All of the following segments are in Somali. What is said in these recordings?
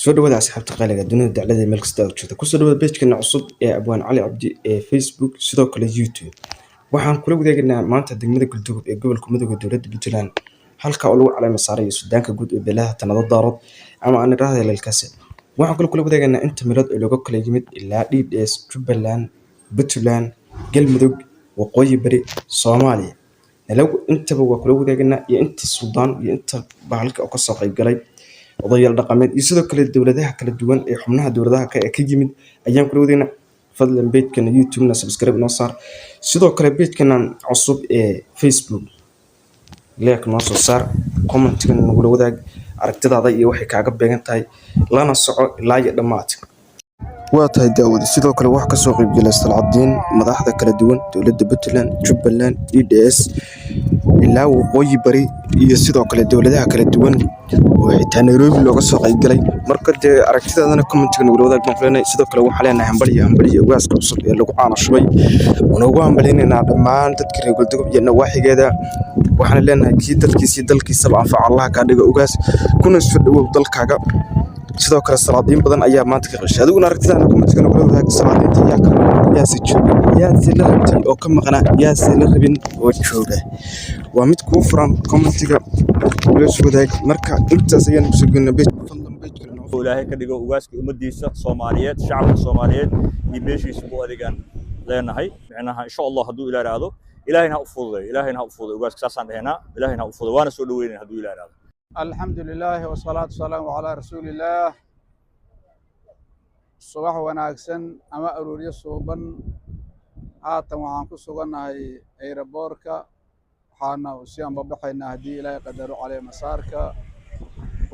Soo dhawaada asxaabta qaaliga dunida dacaladeeda meel kasta aad joogto. Kusoo dhawaada page-keena cusub ee Abwaan Cali Cabdi ee Facebook, sidoo kale YouTube. Waxaan kula wadaagaynaa maanta degmada Galdogob ee gobolka Mudug ee dowladda Puntland, halka oo lagu caleemo saaray Suldaanka Guud ee Beelaha Tanado Daarood, ama aan idhaahdo Leelkase. Waxaan kale kula wadaagaynaa inta meelood ee looga kala yimid ilaa DDS, Jubbaland, Puntland, Galmudug, Waqooyi Bari, Soomaaliya. Nalagu intaba waa kula wadaagaynaa, iyo inta suldaan iyo inta bahalka oo kasoo qayb galay, odayaal dhaqameed iyo sidoo kale dowladaha kala duwan ee xubnaha dowladaha ka ee ka yimid ayaan kula wadaagaynaa. Fadlan page-kana YouTube-na subscribe noo saar, sidoo kale page-kana cusub ee Facebook like noo soo saar, comment-igana nagula wadaag aragtidaada iyo waxay kaaga beegan tahay, lana soco ilaa iyo dhammaadka. Waa tahay daawada. Sidoo kale waxaa kasoo qaybgalay salcadiin, madaxda kala duwan dowladda Puntland, Jubbaland, DDS ilaa Waqooyi Bari iyo sidoo kale dowladaha kala duwan oo xitaa Nairobi looga soo qaybgalay. Marka dee aragtidaadana comment-iga nagula wadaag baan ku leenahay. Sidoo kale waxaa leenahay hambaliyo, hambaliyo ugaaska cusub ee lagu caano shubay. Waan ugu hambaliyaynaynaa dhammaan dadka reer Galdogob iyo nawaaxigeeda. Waxaan leenahay kii dadkiisa iyo dalkiisaba anfaca Allah kaa dhigo ugaas, kuna soo dhawow dalkaaga. Sidoo kale salaadiin badan ayaa maanta ka qashay. Adiguna aragtidaana comment-iga nagula wadaag. Salaadiinta yaa ka yaase jooga, yaase la rabtay oo ka maqnaa, yaase la rabin oo jooga? Waa mid kuu furan, comment-iga kula soo wadaag. Marka intaas ayaan kusoo geynaa page. Fadlan page-kana noo Ilaahay ka dhigo ugaaska ummaddiisa Soomaaliyeed, shacabka Soomaaliyeed iyo beeshiisa u adeegaan leenahay. Micnaha, insha Allah, hadduu Ilaah iraahdo, Ilaahayna ha u fududeeyo, Ilaahayna ha u fududeeyo ugaaska, saasaan dhehaynaa. Ilaahayna ha u fududeeyo, waana soo dhaweynayna hadduu Ilaah iraahdo. الحمد لله والصلاة والسلام على رسول الله. Subax wanaagsan ama arooryo suuban. Haatan waxaan ku sugannahay airport-ka, waxaana si anbabaxaynaa, haddii Ilaahay qadaro, caleemasaarka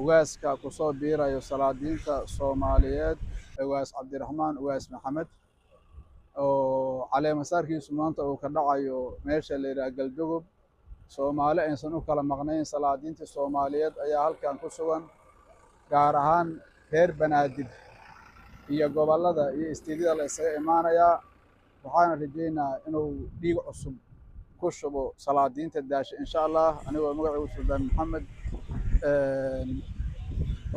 ugaaska kusoo biirayo salaadiinta Soomaaliyeed, Ugaas Cabdiraxmaan Ugaas Maxamed, oo caleemasaarkiisu maanta uu ka dhacayo meesha la yidhaha Galdogob. Soomaali aysan u kala maqnayn, salaadiintii Soomaaliyeed ayaa halkan ku sugan, gaar ahaan reer Banaadir iyo gobollada iyo istiidyada la isaga imaanayaa. Waxaana rajaynaa inuu dhiig cusub ku shubo salaadiinta daasha, insha Allah. Anigoo magacaygu Suldaan Maxamed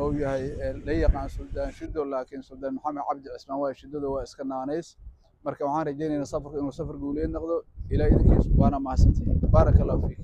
uu yahay, la yaqaan Suldaan Shido, laakiin Suldaan Maxamed Cabdi Cismaan waaye. Shidada waa iska naanays. Marka waxaan rajaynaynaa safarku inuu safar guuleed noqdo, Ilaa idinkiis. Waana mahadsantihiin. Baaraka Allahu fiik.